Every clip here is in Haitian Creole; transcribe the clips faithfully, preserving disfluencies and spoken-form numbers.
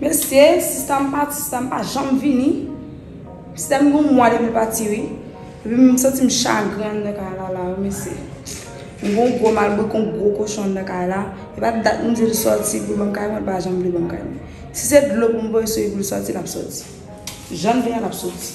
Mesye, sista m pati, sista m pa janm vini. Sista m gen yon mwa depi l pati, wi. Epi m santi m chagren anndan kay la, la, wi, mesye. M gen yon gwo malbwik, yon gwo kochon anndan kay la. E pa dat m di l sòti pou l ban m kay mwen, l pa janm vle ban m kay mwen. Si se dlo pou m voye sou li pou l sòti, l ap sòti. Jan l vle a, l ap sòti.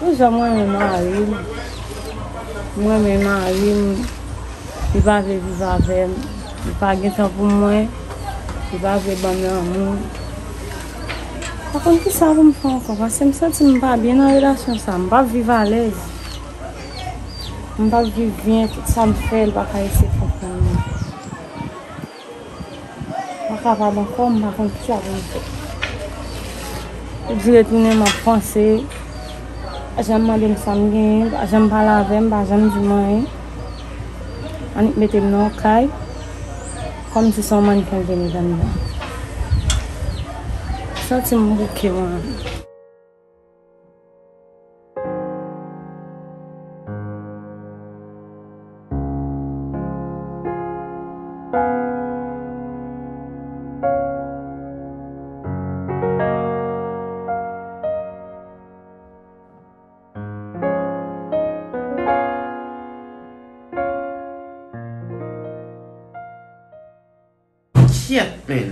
Ou jan mwen renmen mari m. Mwen renmen mari m. Li pa vle viv avè m. Li pa gen tan pou mwen. Li pa vle ban m lanmou. Pa konn kisa pou m fè ankò, paske m santi m pa byen nan relasyon sa. M p ap viv alèz. M p ap viv byen, tout sa m fè, l pa ka eseye konprann mwen. M pa kapab ankò, m pa konn kisa pou m fè. Li di retounen, m ap panse. Pa janm mande m sa m genyen, pa janm pale avè m, pa janm di m anyen. Annik mete m nan yon kay, kòmsi se yon mannequin l te met anndan. Santi m bouke mwen. Kyèt, men.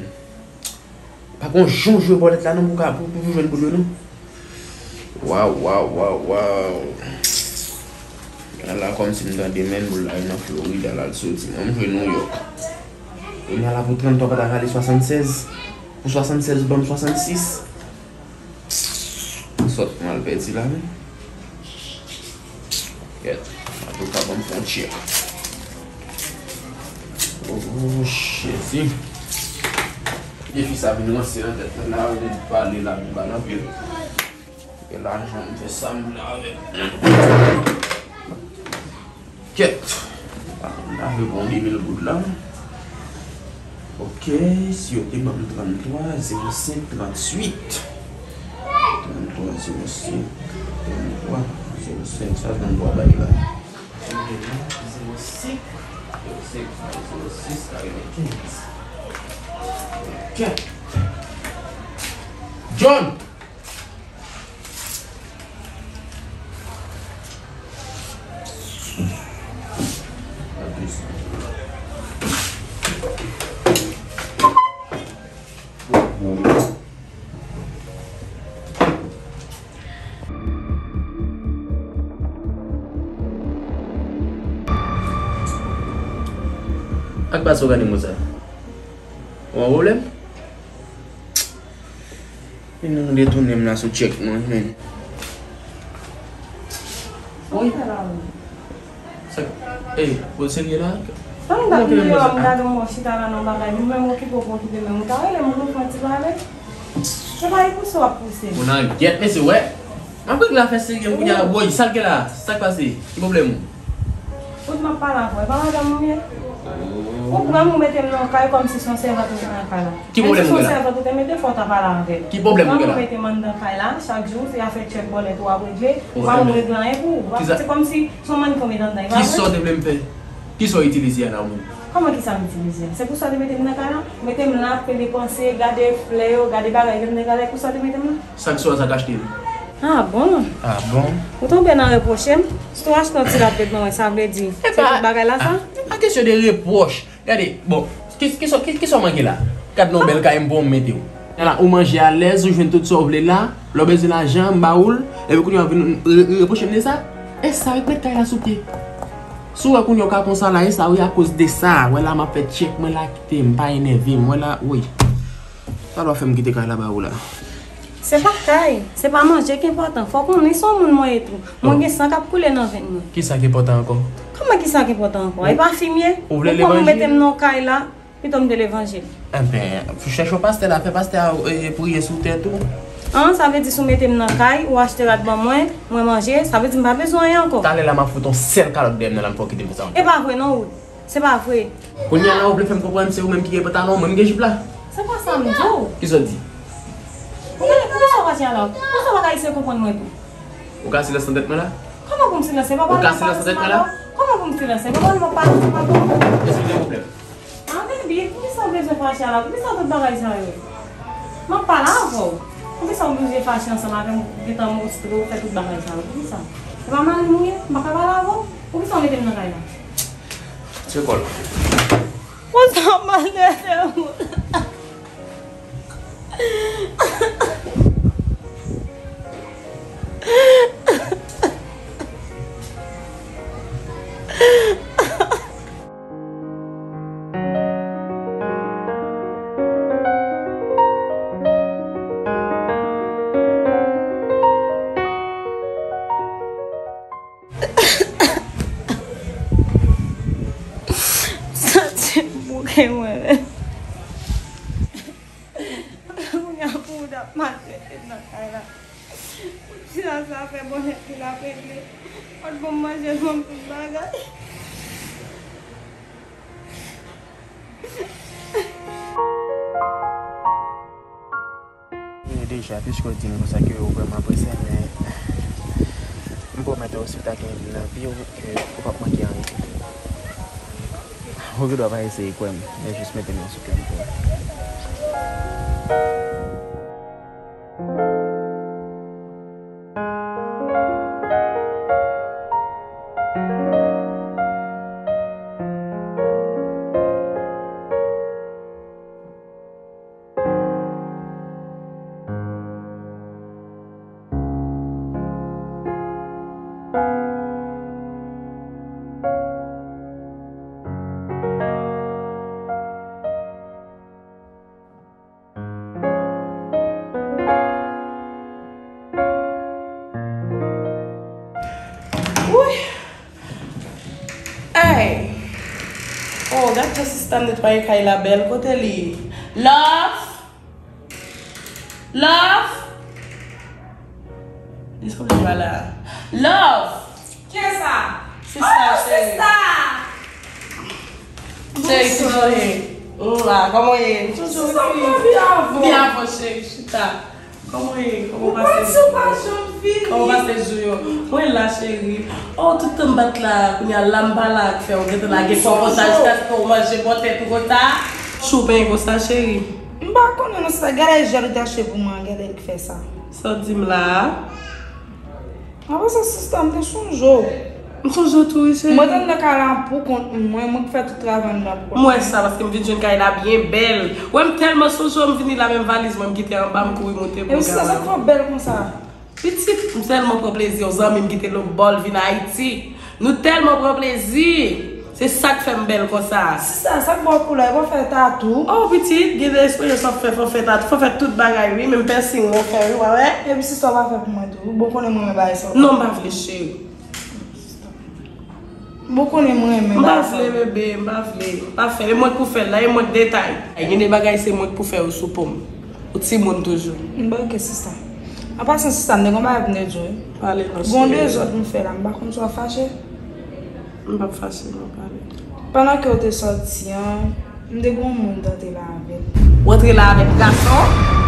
Pa gon jan w jwe bòlèt la non pou ka, pou, pou jwenn boul yo non. Waw, waw, waw, waw. Ala kòmsi m tande men boul la nan Florida la l soti. An m jwe New York. Kounye a la pou tranntwa pa ta rale swasannsèz. Pou swasannsèz ou ban m swasannsis. Sòt m al pèdi la men. Kèt. Antouka ban m fè yon tchèk. Oh, Jezi. Depi sa vin ranse nan tèt mwen la, ou vin pale la, m pale anpil. E lajan m fè sa m vle avè l. Kèt. Lave bon de mil goud la. Ok, si yo te ban m tranntwa zewo senk trantuit. Tranntwa zewo senk, tranntwa zewo senk, sa tranntwa bay la. Zewo senk, zewo senk, zewo sis, katrevenkenz. Ok. John! Ak pa sa w gade mwen sa? Ou an pwoblèm? E nou detounen m la sou tchèk mwen, men. Wi. Sa, ey, ou serye la? Sa m t ap di yo, m gade w chita la nan bagay, m menm okipe w pa okipe menm. Ou ta rele m pou nou fè yon ti pale? Se pa li pouse w ap pouse. Ou nan gyèt, mesye, wè. M ap regle afè serye m kounye a. Woy, sa l gen la? Sa k pase? Ki pwoblèm ou? Kote m ap pale avè w, e pa madanm ou ye? Ou pran m, ou mete m nan kay kòmsi se yon sèvant ou te nan kay la. Ki pwoblèm ou gen la? Menm si se yon sèvant ou te mete, fò w ta pale avè l. Ki pwoblèm ou gen la? Ou pran m, ou mete m anndan kay la, chak jou, se afè tchèk bòlèt ou ap regle, ou pa menm regle anyen pou ou. Se kòmsi se yon manniken ou mete anndan, e pa vre? Kisa w te vle m fè? Kisa w itilize a la ou menm? Kòman kisa m itilize a? Se pou sa w te mete m nan kay la? Mete m la, fè depanse, gade flè yo, gade bagay yo, gade pou sa w te mete m la? Sa k sou a, sa k achte l? Ah bon? Ah bon? Ou tonbe nan repwoche m? Si w achte yon ti rad vèt ban mwen, sa vle di se tout bagay la sa? E pa kesyon de repwòch. Gade, bon, ki, ki, ki, ki sa w manke la? Gad nan bèl kay m pou w mete w. La, ou manje alèz, ou jwenn tout sa w vle la, lè w bezwen lajan, m ba ou l, epi kounye a w vin re-, re-, repwoche m de sa? E sa, ret met kay la sou pye. Si w wè kounye a w ka konsa la, e sa wi, akoz de sa, wè la m ap fè tchèk mwen la, kite m, pa enève m, wè la, wi. Sa dwa fè m kite kay la ba ou la. Se pa kay, se pa manje ki enpòtan. Fò w konnen se yon moun mwen ye tou. Mwen gen san k ap koule nan venn mwen. Kisa ki enpòtan ankò? Kòman kisa ki enpòtan ankò? E pa fi m ye? Ou vle levanjil? Ou pran m, ou mete m nan yon kay la, pito m te levanjil. Enben, chèche yon pastè la, fè pastè a, e, priye sou tèt ou. An, sa vle di si w mete m nan kay, ou achte rad ban mwen, mwen manje, sa vle di m pa bezwen anyen ankò. Talè la m ap fout yon sèl kalòt dèyè m nan la, m fè w kite m konsa. E pa vre non, Wood. Se pa vre. Kounye a la, ou vle fè m konprann se ou menm ki gen pantalon, mwen m gen jip la? Se pa sa m di w. Kisa w di? Ou genlè, poukisa w pa di ala? Poukisa w pa ka eseye konprann mwen tou? Ou ka silans nan tèt mwen la? Kòman pou m silanse? Pa pale, pa pale ansanm avè w. Kòman pou m silanse? Pa pale, pa pale ansanm avè w. Èske w gen pwoblèm? Ah, baby, poukisa w bezwen fache ala? Poukisa tout bagay sa yo? M ap pale avè w. Poukisa w oblije fache ansanm avè m, gentan monstre w, fè tout bagay sa yo? Poukisa? Se pa mari m ou ye? M pa ka pale avè w? Poukisa w mete m nan kay la? Tire kò l. Konsa w maltrete moun. Santi m bouke mwen menm. Kounye a pou w t ap maltrete m nan kay la. Ti la sa fè bòlèt li l ap regle. Fò l ban m manje, l ban m tout bagay. E deja, piske w di m konsa ke ou vrèman prese, men m pwomèt ou si w ta gen nan vi w ke ou p ap manke anyen. Ou gendwa pa eseye kwè m, men jis mete men sou kè m pou w. Wouy! Hey! Oh, gad jan sista m netwaye kay la bèl. Kote li? Love! Love! Li sanble pa la. Love! Kiyès sa? Sista, oh, cheri. Sista! Cheri, kòman w ye? Ou la, kòman w ye? Sista, m anvi avè w. Vin avè w, cheri, chita. Kòman w ye? Kòman w pase jou yo? Kòman w pase jou yo? Mwen la, cheri. Oh, tout tan m pa t la, kounye a la m pa la, k fè w gentan lage fò konsa jiskaske w manje bò tèt ou konsa. Chou benyen konsa, cheri. M pa konnen non, sista, gade jèl ou te achte pou mwen, gade l k fè sa. Sa w di m la a? Apre sa, sista, m te sonje w. M sonje w tou, wi, cheri. Mwen te anndan kay la pou kont mwen, mwen ki fè tout travay anndan pou kont mwen. M wè sa, paske m vin jwenn kay la byen bèl. Wè, m tèlman sonje w, m vini la, menm valiz mwen m kite anba, m kouri moute pou m ka ba w. Epi sista, sa k fè w bèl konsa? Pitit, m tèlman pran plezi, yon zanmi m kite lòtbò, l vin Ayiti. Nou tèlman pran plezi. Se sa k fè m bèl konsa. Sista, sa k ba w koulè, w pa fè tatou? Oh, pitit, gen de eksperyans w ap fè, fò w fè tatou, fò w fè tout bagay, wi, menm pèsing mwen fè, wi, w pa wè? Epi sista, w pa fè pou mwen tou, wi, bon, konnen mwen renmen bagay sa w fè. Non, m pa vle, cheri. Bon, konnen mwen renmen bagay sa w fè. M pa vle, bebe, m pa vle. Pa fè, e mwen k pou fè l la, e mwen k detay. Ay, gen de bagay, se mwen k pou fè yo sou po m. Timoun toujou. M pa oke sista. An pasan sista, m te gen yon bagay pou m te di w. Pale non. Gon dezòd m fè la, m pa konn si w ap fache. M p ap fache non, pale. Pandan ke w te sòti an, m te gen yon moun tante la avè l. Ou antre la avèk gason?